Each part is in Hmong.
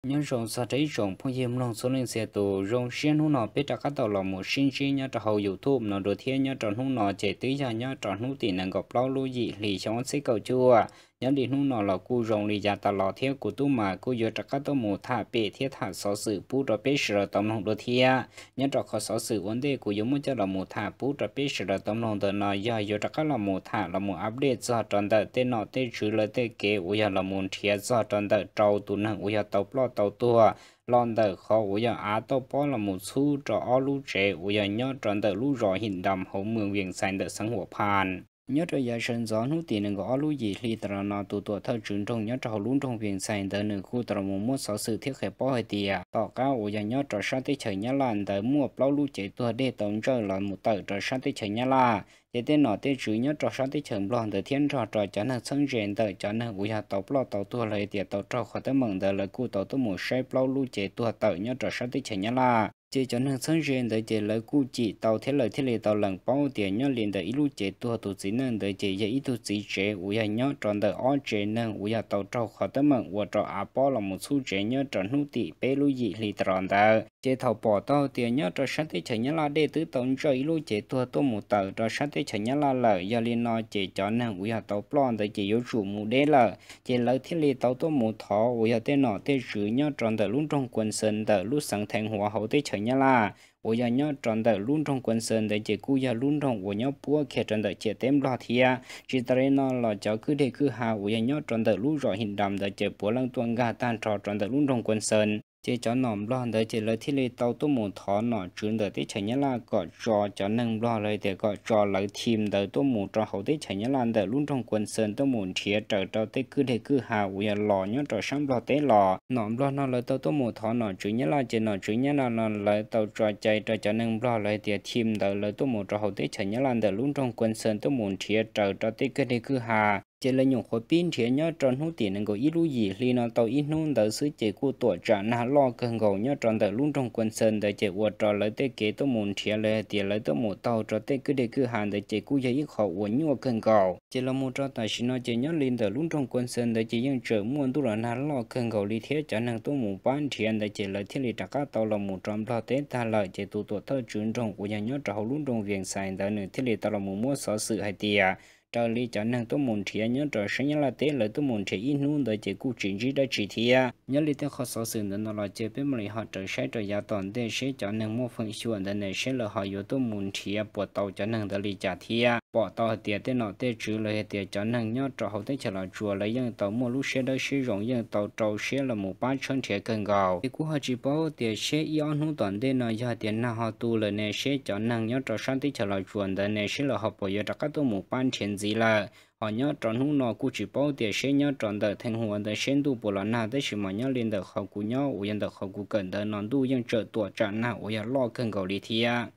Nyob zoo txog rau ib tsoom phooj ywg mloog txhua leej txhia tus, zoo siab hnub no peb rov qab tau los mus sib ntsib nyob rau hauv YouTube no dua thiab. Nyob rau hnub no ces twb yog nyob rau hnub tim nees nkaum plaub lub yim hli xyoo ob txhiab kaum cuaj. Nyob li hnub no los kuj zoo li yav tas los thiab, kuv tub mas kuj yuav rov qab tuaj mus tham pem thiab tham xov xwm pub rau peb sawv daws tau mloog dua thiab. Nyob rau qhov xov xwm ua ntej kuv yuav muab coj los mus tham pub rau peb sawv daws tau mloog ntawm no yog yuav rov qab los mus tham los mus update txog rau ntawm tej nom tej tswv lawv tej kev uas yog los mus nrhiav txog rau ntawm rau tus neeg uas yog tau ploj tau tuag los ntawm qhov uas yog av tauj pob los mus txhub rau ob lub tsev uas yog nyob rau ntawm lub zos Him Dam hauv moos Vias Xais ntawm xeev Huam Phas. Nyob rau yav sawv ntxov hnub tim nees nkaum ob lub yim hli tas los no, tus tuam thawj tswv nroog nyob rau hauv lub nroog Vias Xais ntawd nws kuj tau los mus muab xov xwm thiab qhia paub hais tias tom qab uas yog nyob rau sab teb chaws Nyab Laj ntawd muaj plaub lub cev tuag dej tau ntsawj los mus tawm rau sab teb chaws Nyab Laj. Ces tej nom tej tswv nyob rau sab teb chaws Nplog ntawd thiab nrog rau cov neeg txheeb ze ntawm cov neeg uas yog tau ploj tau tuag los hais tias tau raug qhov teeb meem ntawd lawv kuj tau tuaj mus saib plaub lub cev tuag tawm nyob rau sab teb chaws Nyab Laj. Ces cov neeg txheeb ze ntawd ces lawv kuj cim tau thiab lawv thiaj li tau lees paub tias nyob li ntawm ib lub cev tuag tus txiv neej ntawd ces yog ib tug txiv tsev uas yog nyob rau ntawm ob tsev neeg uas yog tau raug qhov teeb meem ua rau av pob los mus txhub tsev nyob rau hnub tim peb lub yim hli tas los ntawd. Ces thaum pom tau tias nyob rau sab teb chaws Nyab Laj dej twb tau ntsawj ib lub cev tuag tuaj mus tawm rau sab teb chaws Nyab Laj lawm, yog li no ces cov neeg uas yog tau ploj ntawd ces yuav tsum mus deb lawm. Ces lawv thiaj li tau tuaj mus thov uas yog tej nom tej tswv nyob rau ntawm lub nroog Kuas Xees ntawm lub xeev Theev Huav hauv teb chaws Nyab Laj, uas yog nyob rau ntawm lub nroog Kuas Xees ntawd ces kuj yog lub nroog uas nyob puab kiag rau ntawm ciam teb Nplog thiab. Tsis tas li no los cov kwj deg kwj ha uas yog nyob rau ntawm lub zos Him Dam ntawd ces puav leej tuaj nkag tag nrho rau ntawm lub nroog Kuas Xees. Ces cov nom Nplog ntawd ces lawv thiaj li tau tuaj mus thov nom tswv ntawm teb chaws Nyab Laj kom tso cov neeg Nplog los hais tias kom tso lawv thim ntawd tuaj mus rau hauv teb chaws Nyab Laj ntawm lub nroog Kuas Xees tuaj mus nrhiav raws rau tej kwj deg kwj ha uas yog los nyob rau sab Nplog teb los. Nom Nplog no lawv tau tuaj mus thov nom tswv Nyab Laj ces nom tswv Nyab Laj no lawv tau tso cai rau cov neeg Nplog los hais tias thim ntawd lawv tuaj mus rau hauv teb chaws Nyab Laj ntawm lub nroog Kuas Xees tuaj mus nrhiav raws rau tej kwj deg kwj ha. Ces lawv nyuam qhuav pib nrhiav nyob rau hnub tim nees nkaum ib lub yim hli no tau ib hnub ntawd xwb ces kuj tuam tsam nag loj kawg nkaus nyob rau ntawm lub nroog Kuas Xees ntawd ces ua rau lawv tej kev tuaj mus nrhiav los hais tias lawv tuaj mus taug rau tej kwj deg kwj ha ntawd ces kuj yog ib qho uas nyuaj kawg nkaus. Ces los mus rau tam sim no ces nyob li ntawm lub nroog Kuas Xees ntawd ces yeej tseem muaj ntuj los nag loj kawg nkaus li thiab cov neeg tuaj mus pab nrhiav ntawd ces lawv thiaj li rov qab tau los mus rau Nplog teb tag lawm. Ces tus tuam thawj tswv nroog uas yog nyob rau hauv lub nroog Vias Xais ntawd nws thiaj li tau los mus muab xov xwm hais tias raws li cov neeg tuaj mus nrhiav nyob rau sab Nyab Laj teb lawv tuaj mus nrhiav ib hnub ntawd ces kuj tsis ntsib dab tsi thiab. Nyob li tej qhov xov xwm ntawd no los ces peb mam li ho raws saib rau yav tom ntej seb cov neeg muaj feem xyuam ntawd ne seb lawv ho yuav tuaj mus nrhiav puas tau cov neeg ntawd li cas thiab. Pom tau hais tias tej nom tej tswv los hais tias cov neeg nyob rau hauv teb chaws Los Tsuas lawv yeej tau muaj lub siab dawb siab zoo yeej tau rau siab los mus pab tshawb nrhiav kawg nkaus. Ces kuj ho tsis paub tias seb ib ob hnub tom ntej no yog tias nag ho tu lawm ne seb cov neeg nyob rau sab teb chaws Los Tsuas ntawd ne seb lawv ho puas yuav rov qab tuaj mus pab nrhiav ntxiv lawm. Ho nyob rau hnub no kuj tsis paub tias seb nyob rau ntawm Theev Huav ntawd seb ntuj puas los nag, tab sis mas nyob li ntawm qhov kuv nyob uas yog ntawm qhov kuv kawm ntawd no ntuj yeej tseem tuam tsam nag uas yog loj kawg nkaus li thiab.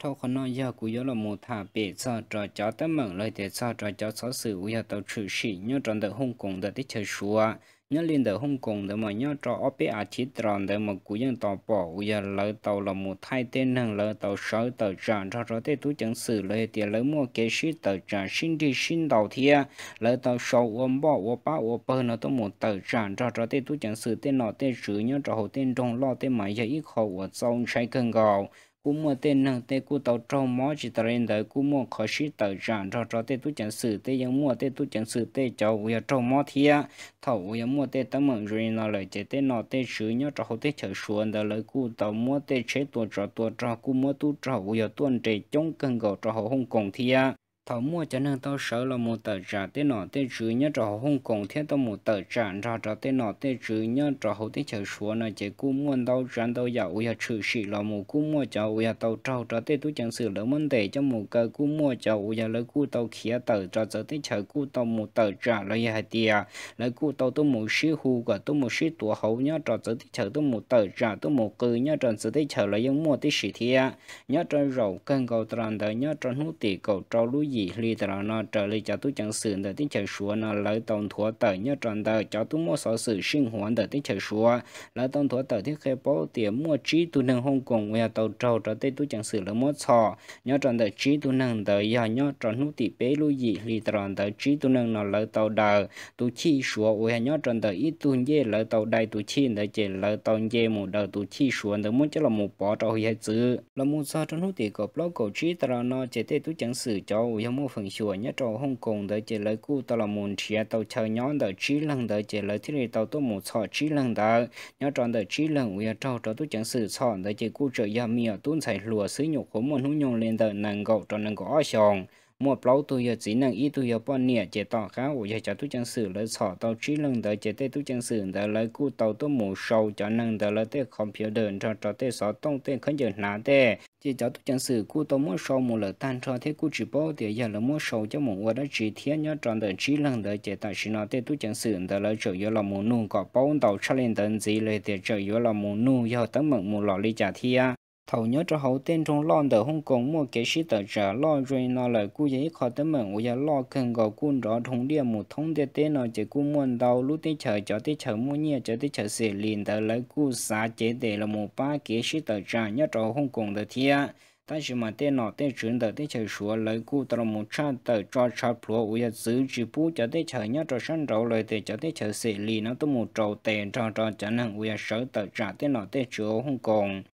Dhau qhov no yog kuv yuav los mus tham pem txog rau cov teeb meem los tias txog rau cov xov xwm uas yog tau tshwm sim nyob rau ntawm Hooj Koos ntawm teb chaws Suav. Nyob li ntawm Hooj Koos ntawd mas nyob rau ob peb as thiv tas los ntawd mas kuv yeej tau pom uas yog lawv tau los mus thaij tej neeg lawv tau sawv tawm tsam nrog rau tej tub ceev xwm los tias lawv muaj kev sib tawm tsam sib nrig sib ntaus thiab lawv tau sau ua npoj ua pab ua pawg no tuaj mus tawm tsam nrog rau tej tub ceev xwm tej nom tej tswv nyob rau hauv tej nroog loj tej mas yog ib qho uas txaus ntshai kawg nkaus. Kuj muaj tej neeg tej kuj tau raug mob, tsis tas li ntawd kuj muaj qhov sib tawm tsam nrog rau tej tub ceev xwm tej yeej muaj tej tub ceev xwm tej cov uas yog raug mob thiab. Thaum uas yog muaj tej teeb meem zoo li no lawm ces tej nom tej tswv nyob rau hauv teb chaws Suav ntawd lawv kuj tau muab tej tsheb tua tsov tua rog kuj muab tub rog uas yog tuaj nres coob kawg nkaus rau hauv Hooj Koos thiab. Thaum muaj cov neeg tau sawv los mus tawm tsam tej nom tej tswv nyob rau hauv Hooj Koos thiab tuaj mus tawm tsam nrog rau tej nom tej tswv nyob rau hauv teb chaws Suav no ces kuj muaj ntau tsav ntau yam uas yog tshwm sim los mus, kuj muaj cov uas yog tau raug rau tej tub ceev xwm lawv muab ntes coj mus kaw, kuj muaj cov uas yog lawv kuj tau khiav tawm rau txawv teb chaws kuj tau mus tawm tsam los yog hais tias lawv kuj tau tuaj mus sib hu kom tuaj mus sib tua hauv nyob rau txawv teb chaws tuaj mus tawm tsam tuaj mus qw nyob rau txawv teb chaws los yeej muaj tib si thiab. Nyob rau zaum kawg nkaus tas los ntawd nyob rau hnub tim kaum rau lub yim hli tas los no raws li cov tub ceev xwm ntawm teb chaws Suav no lawv tau nthuav tawm nyob rau ntawm cov tub muab xov xwm sij huav ntawm teb chaws Suav, lawv tau nthuav tawm thiab qhia paub tias muaj tsib tug neeg Hong Kong uas yog tau raug rau tej tub ceev xwm lawv muab txhom. Nyob rau ntawm tsib tug neeg ntawd yog nyob rau hnub tim peb lub yim hli tas los ntawd tsib tug neeg no lawv tau daws tus chij Suav uas yog nyob rau ntawm ib tug ncej, lawv tau dai tus chij ntawd ces lawv tau nce mus daws tus chij Suav ntawd muab coj los mus pov rau hauv hiav txwv. Los mus txog rau hnub tim kaum plaub kaum tsib tas los no ces tej tub ceev xwm cov uas yog muaj feem xyuam nyob rau Hong Kong ntawd ces lawv kuj tau los mus nrhiav tau chaw nyob ntawm tsib leeg ntawd ces lawv thiaj li tau tuaj mus txhom tsib leeg ntawd. Nyob rau ntawm tsib leeg uas yog raug rau tub ceev xwm txhom ntawd ces kuj tseem yog me nyuam tub ntxhais hluas xwb, nyuam qhuav muaj hnub nyoog li ntawm nees nkaum rau nees nkaum ob xyoos. Muaj plaub tug yog txiv neej, ib tug yog poj niam, ces tom qab uas yog cov tub ceev xwm lawv txhom tau tsib leeg ntawd ces tej tub ceev xwm ntawd lawv kuj tau tuaj mus sau cov neeg ntawd lawv tej computer nrog rau tej xov tooj, tej khaub ncaws hnav tej, ces cov tub ceev xwm kuj tau muab sau mus lawm tag nrho thiab kuj tsis paub tias yog lawv muab sau coj mus ua dab tsi thiab. Nyob rau ntawm tsib leeg ntawd ces tam sim no tej tub ceev xwm ntawd lawv tseem yuav los mus nug kom paub ntau tshaj li ntawd ntxiv los tias tseem yuav los mus nug yog teeb meem mus los li cas thiab. Thaum nyob rau hauv tej nroog loj ntawm Hong Kong muaj kev sib tawm tsam loj zoo li no lawm kuj yog ib qho teeb meem uas yog loj kawg nkaus kuj nrov dhoo diaj mus thoob ntiaj teb no ces kuj muaj ntau lub teb chaws, cov teb chaws muaj nyiaj, cov teb chaws xem lis ntawd lawv kuj xav cev tes los mus pab kev sib tawm tsam nyob rau Hong Kong ntawd thiab. Tab sis mas tej nom tej tswv ntawm teb chaws Suav lawv kuj tau los mus tshaj tawm tso tshav pluav uas yog txwv tsis pub cov teb chaws nyob rau sab nraud los tias cov teb chaws xem lis no tuaj mus rau tes nrog rau cov neeg uas yog sawv tawm tsam tej nom tej tswv Hong Kong.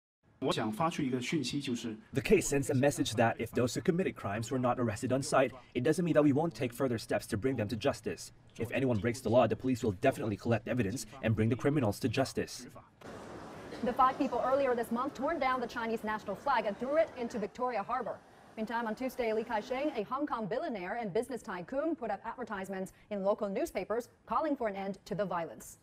我想发出一个讯息，就是 The case sends a message that if those who committed crimes were not arrested on site, it doesn't mean that we won't take further steps to bring them to justice. If anyone breaks the law, the police will definitely collect evidence and bring the criminals to justice. The five people earlier this month torn down the Chinese national flag and threw it into Victoria Harbor. Meantime, on Tuesday, Li Ka-shing, a Hong Kong billionaire and business tycoon, put up advertisements in local newspapers calling for an end to the violence.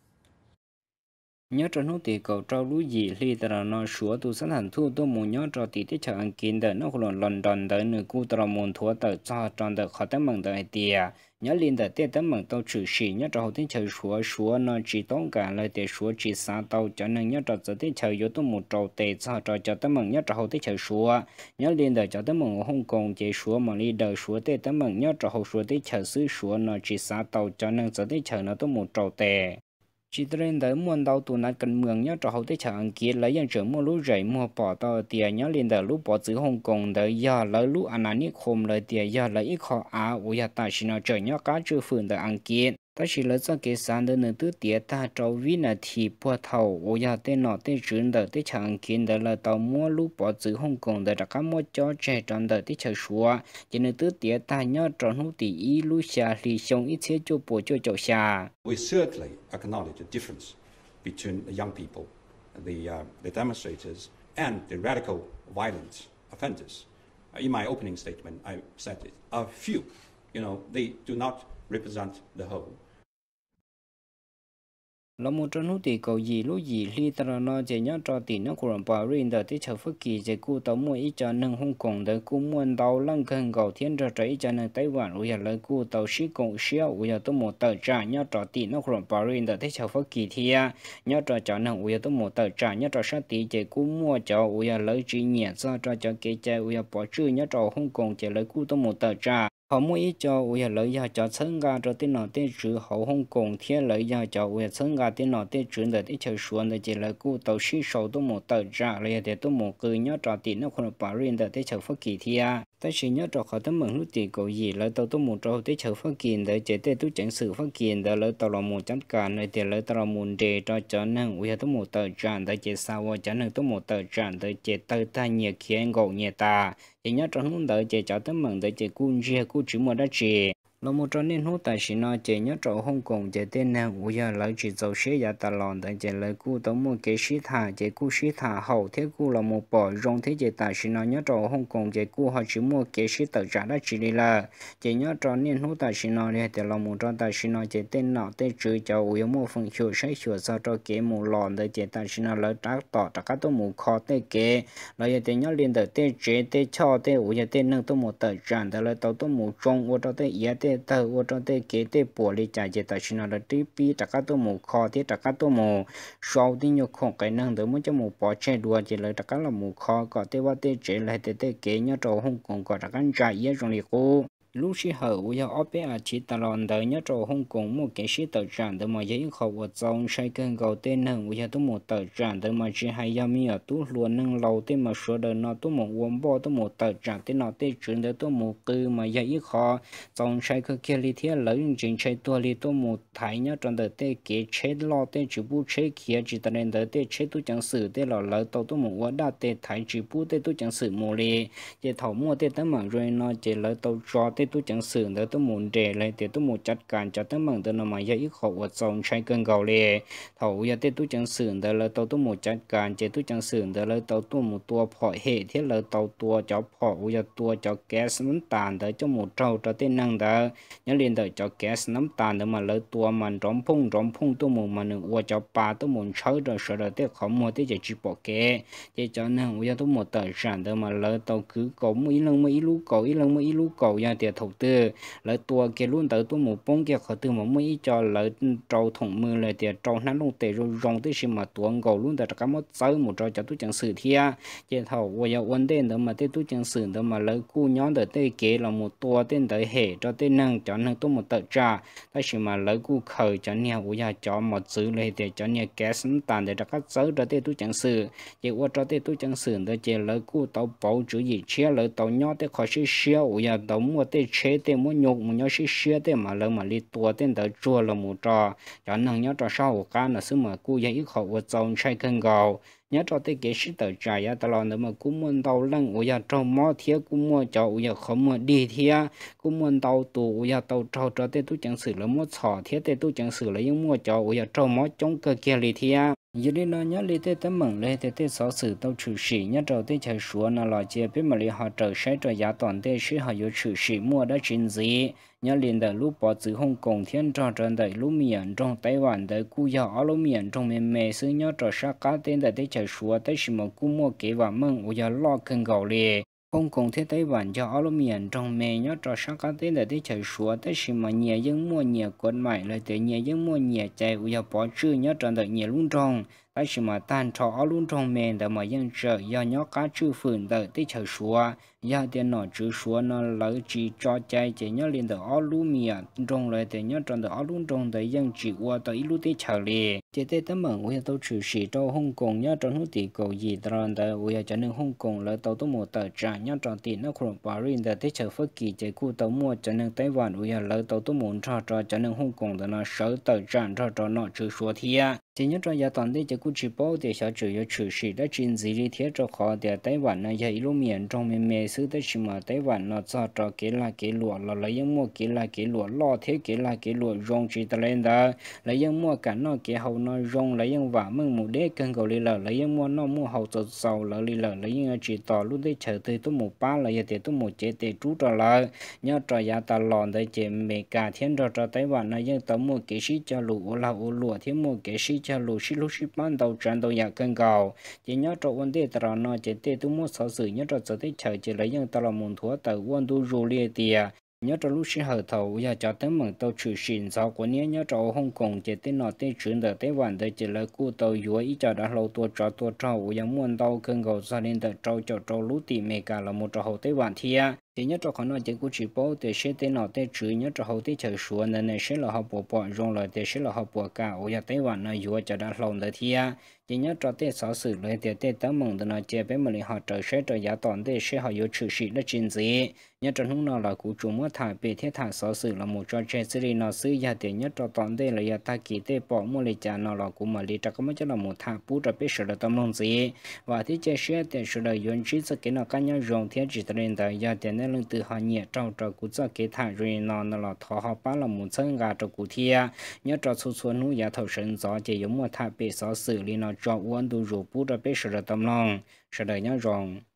Nyob rau hnub tim kaum rau lub yim hli tas los no Suav tus xab tham thuj tuaj mus nyob rau tim teb chaws Askiv ntawm nab hu luam London ntawd nws kuj tau los mus nthuav tawm txog rau ntawm qhov teeb meem ntawd hais tias nyob li ntawm tej teeb meem tau tshwm sim nyob rau hauv teb chaws Suav, Suav no tsis toob kas los tias Suav tsis xav tau cov neeg nyob rau txawv teb chaws yuav tuaj mus rau tes txog rau cov teeb meem nyob rau hauv teb chaws Suav. Nyob li ntawm cov teeb meem uas Hong Kong ces Suav mam li daws Suav tej teeb meem nyob rau hauv Suav teb chaws xwb, Suav no tsis xav tau cov neeg txawv teb chaws no tuaj mus rau tes. Tsis tas li ntawd muaj ntau tus nav kas mws nyob rau hauv teb chaws Askiv lawv yeej tseem muaj lub zais muag pom tau tias nyob li ntawm lub pov txwv Hong Kong ntawd yog lawv lub a nas nib khom los tias yog lawv ib qho av uas yog tam sim no tseem nyob qab tswj fwm ntawm Askiv. Tab sis lawv txoj kev xav ntawd nws twb tiav tag rau vib nas this puag thaum uas yog tej nom tej tswv ntawm teb chaws Askiv ntawd lawv tau muab lub pov txwv Hong Kong ntawd rov qab muab cob tseg rau ntawm teb chaws Suav, ces nws twb tiav tag nyob rau hnub tim ib lub xya hli xyoo ib txhiab cuaj puas cuaj caum xya. We certainly acknowledge the difference between the young people, the, uh, the demonstrators, and the radical violent offenders. Uh, in my opening statement, I said it. A few, you know, they do not represent the whole. Los mus rau hnub tim kaum yim lub yim hli tas los no ces nyob rau tim nab hu luam Paris ntawm teb chaws Fab Kis ces kuj tau muaj ib co neeg Hong Kong ntawd kuj muaj ntau leej kawg nkaus thiab nrog rau ib co neeg Taiwan uas yog lawv kuj tau sib koom siab uas yog tuaj mus tawm tsam nyob rau tim nab hu luam Paris ntawm teb chaws Fab Kis thiab. Nyob rau cov neeg uas yog tuaj mus tawm tsam nyob rau sab tid ces kuj muaj cov uas yog lawv tsis nyiam txog rau cov kev cai uas yog pov tswj nyob rau Hong Kong ces lawv kuj tuaj mus tawm tsam. Ho muaj ib co uas yog lawv yog cov txhawb nqa rau tej nom tej tswv hauv Hong Kong thiab lawv yog cov uas yog txhawb nqa tej nom tej tswv ntawm teb chaws Suav ntawd ces lawv kuj tau sib sau tuaj mus tawm tsam los yog tias tuaj mus qw nyob rau tim nab hu luam Paris ntawm teb chaws Fab Kis thiab. Tab sis nyob rau qhov teeb meem hnub tim kaum yim lawv tau tuaj mus rau teb chaws Fab Kis ntawd ces tej tub ceev xwm Fab Kis ntawd lawv tau los mus cab kas los tias lawv tau los mus nres rau cov neeg uas yog tuaj mus tawm tsam ntawd ces xav ua cov neeg tuaj mus tawm tsam ntawd ces tawg tag nyias khiav nkaum nyias tas. Ces nyob rau hnub ntawd ces cov teeb meem ntawd ces kuj ntsiag kuj tsis muaj dab tsi. Los mus rau niaj hnub tam sim no ces nyob rau Hong Kong ces tej neeg uas yog lawv tsis txaus siab yav tas los ntawd ces lawv kuj tau muaj kev sib tham ces kuj sib tham haum thiab kuj los mus pom zoo thiab ces tam sim no nyob rau Hong Kong ces kuj ho tsis muaj kev sib tawm tsam dab tsi li lawm. Ces nyob rau niaj hnub tam sim no li hais tias los mus rau tam sim no ces tej nom tej tswv cov uas yog muaj feem xyuam saib xyuas txog rau kev mus los ntawd ces tam sim no lawv rov tom rov qab tuaj mus kho tej kev los yog tias nyob li ntawm tej tsev tej choj tej uas yog tej neeg tuaj mus tawm tsam ntawd lawv tau tuaj mus tsoo ua rau tej iav tej tawg ua rau tej kev tej puas li cas ces tam sim no lawv twb pib rov qab tuaj mus kho thiab rov qab tuaj mus sau tej nyuag khoom qias neeg ntawd muab coj mus pov tseg dua ces lawv rov qab los mus kho kom tej vaj tej tsev los hais tias tej kev nyob rau Hong Kong kom rov qab ntsa iab zoo li qub. Lub sij hawm uas yog ob peb as thiv tas los ntawd nyob rau Hooj Koom muaj kev sib tawm tsam ntawd mas yog ib qho uas txaus ntshai kawg nkaus. Tej neeg uas yog tuaj mus tawm tsam ntawd mas tsis hais yog me nyuam tub hluas neeg laus tej mas sawv daws no tuaj mus ua npoj tuaj mus tawm tsam tej nom tej tswv ntawd tuaj mus qw mas yog ib qho txaus ntshai kawg kiag li thiab lawv yeej tsis ntshai tuag li tuaj mus thaiv nyob rau ntawm tej kev tsheb loj tej tsis pub tsheb khiav, tsis tas li ntawd tej tsheb tub ceev xwm tej los lawv tau tuaj mus ua dab tes thaiv tsis pub tej tub ceev xwm mus li. Ces thaum muaj tej teeb meem zoo li no ces lawv tau tso tej tub ceev xwm ntawd tuaj mus nres los tias tuaj mus cav kas cov teeb meem ntawd no mas yog ib qho uas txaus ntshai kawg nkaus li. Thaum uas yog tej tub ceev xwm ntawd lawv tau tuaj mus cav kas ces tub ceev xwm ntawd lawv tau tuaj mus tua phom hem thiab lawv tau tua cov phom uas yog tua cov gas nab tas ntawd coj mus raug rau tej neeg ntawd. Nyob li ntawm cov gas nab tas ntawd mas lawv tua mas nrov nphooj nrov nphooj tuaj mus mas nws ua cov pa tuaj mus ntshawb rau sawv daws tej qhov muag thiab ces tsis pom kev. Ces cov neeg uas yog tuaj mus tawm tsam ntawd mas lawv tau kwv kaus muaj ib leeg muaj ib lub kaus ib leeg muaj ib lub kaus. Yog tias thaum twg lawv tua kiag lub ntawd tuaj mus poob kiag qhov twg mas muaj ib co lawv rau thoom mws los tias rau hnab looj tes zoo zoo tib si mas tuav nkaus lub ntawd rov qab muab txawb mus rau cov tub ceev xwm thiab. Ces thaum uas yog ua ntej ntawd mas tej tub ceev xwm ntawd mas lawv kuj nyob ntawm tej kev los mus tua tej ntawd hem rau tej neeg cov neeg tuaj mus tawm tsam, tab sis mas lawv kuj khaws cov niag uas yog cov mos txwv los tias cov niag gas nab tas ntawd rov qab txawb rau tej tub ceev xwm. Ces ua rau tej tub ceev xwm ntawd ces lawv kuj tau pauv tswv yim tshiab lawv tau nyob tej qhov siab siab uas yog tau muaj tej tsheb tej muab nyuj mus nyob siab siab tej mas lawv mam li tua tej ntawd tsuag los mus rau cov neeg nyob rau sab hauv qab no xwb mas kuj yog ib qho uas txaus ntshai kawg nkaus. Nyob rau tej kev sib tawm tsam yav tas los ntawd mas kuj muaj ntau leej uas yog raug mob thiab kuj muaj cov uas yog qhov muag dig thiab kuj muaj ntau tus uas yog tau raug rau tej tub ceev xwm lawv muab txhom thiab tej tub ceev xwm lawv yeej muaj cov uas yog raug mob coob kawg kiag li thiab. Yog li no nyob li tej teeb meem los tias tej xov xwm tau tshwm sim nyob rau teb chaws Suav no los cia peb mam li ho raws saib rau yav tom ntej seb ho yuav tshwm sim muaj dab tsi ntxiv. Nyob li ntawm lub pov txwv Hooj Koom thiab nrog rau ntawm lub me nyuam nroog Taiv Vam ntawd kuj yog ob lub me nyuam nroog me me xwb nyob rau sab qab teb ntawm teb chaws Suav, tab sis mas kuj muaj kev vam meej uas yog loj kawg nkaus li. Hooj Koom thiab Taiv Vam yog ob lub me nyuam nroog me nyob rau sab qab teb ntawm teb chaws Suav, tab sis mas nyias yeej muaj nyias kuav maim los tias nyias yeej muaj nyias cai uas yog pov tswj nyob rau ntawm nyias lub nroog. Tab sis mas tag nrho ob lub nroog me ntawd mas yeej tseem yog nyob qab tswj fwm ntawm teb chaws Suav. Yog tias nom tswv Suav no lawv tsis tso cai ces nyob li ntawm ob lub me nyuam nroog los tias nyob rau ntawm ob lub nroog ntawd yeej tsis ua tau ib lub teb chaws li. Ces tej teeb meem uas yog tau tshwm sim rau Hooj Koom nyob rau hnub tim kaum yim tas los ntawd uas yog cov neeg Hooj Koom lawv tau tuaj mus tawm tsam nyob rau tim nab khoom Paris ntawm teb chaws Fab Kis ces kuj tau muaj cov neeg Taiv Vam uas yog lawv tau tuaj mus nrog rau cov neeg Hooj Koom ntawd no sawv tawm tsam nrog rau nom tswv Suav thiab. Ces nyob rau yav tom ntej ces kuj tsis paub tias xyov tseem yuav tshwm sim dab tsi ntxiv li thiab, rau qhov tias Taiv Vam no yog ib lub me nyuam nroog me me xwb, tab sis mas Taiv Vam no txog rau kev lag kev luam los lawv yeej muaj kev lag kev luam loj thiab kev lag kev luam zoo. Tsis tas li ntawd lawv yeej muaj kam noj kev haus no zoo, lawv yeej vam meej mus deb kawg nkaus li lawm, lawv yeej muaj noj muaj haus txaus txaus lawv li lawm, lawv yeej yuav tsis tos lub teb chaws twg tuaj mus pab los yog tias tuaj mus cev tes rub rau lawv. Nyob rau yav tas los ntawd ces Amelikas thiab nrog rau Taiv Vam no yeej tau muaj kev sib cog lus ua lag ua luam thiab muaj kev sib cog lus sib hlub sib pab ntau tsav ntau yam kawg nkaus. Ces nyob rau ua ntej tas los no ces tej tub muab xov xwm nyob rau txawv teb chaws ces lawv yeej tau los mus nthuav tawm ua ntu zus li tias nyob rau lub sij hawm thaum uas yog cov teeb meem tau tshwm sim ntxhov quav niab nyob rau Hooj Koom ces tej nom tej tswv ntawm Taiv Vam ntawd ces lawv kuj tau yuav ib co dav hlau tua tsov tua rog uas yog muaj ntau kawg nkaus txog li ntawm rau caum rau lub tim Amelikas los mus rau hauv Taiv Vam thiab. Ces nyob rau qhov no ces kuj tsis paub tias seb tej nom tej tswv nyob rau hauv teb chaws Suav ntawd ne seb lawv ho puas pom zoo los tias seb lawv ho puas kam uas yog Taiv Vam no yuav cov dav hlau ntawd thiab. Ces nyob rau tej xov xwm los tias tej teeb meem ntawm no cia peb mam li ho raws saib rau yav tom ntej seb ho yuav tshwm sim dab tsi ntxiv. Nyob rau hnub no los kuv tsuas muab tham pem thiab tham xov xwm los mus tso tseg txij li no xwb, yog tias nyob rau tom ntej los yog tag kis tej pom muaj li cas no los kuv mam li rov qab muab coj los mus tham pub rau peb sawv daws tau mloog ntxiv. Vam thiab cia siab tias sawv daws yuav ntsib txoj kev noj qab nyob zoo thiab tsis tas li ntawd yog tias nej leej twg ho nyiam raug rau kuv txoj kev tham zoo li no no los thov ho pab los mus txhawb nqa rau kuv thiab. Nyob rau txhua txhua hnub yav thaum sawv ntxov ces yuav muaj tham pem xov xwm li no tso ua ntu zus pub rau peb sawv daws tau mloog. Sawv daws nyob zoo.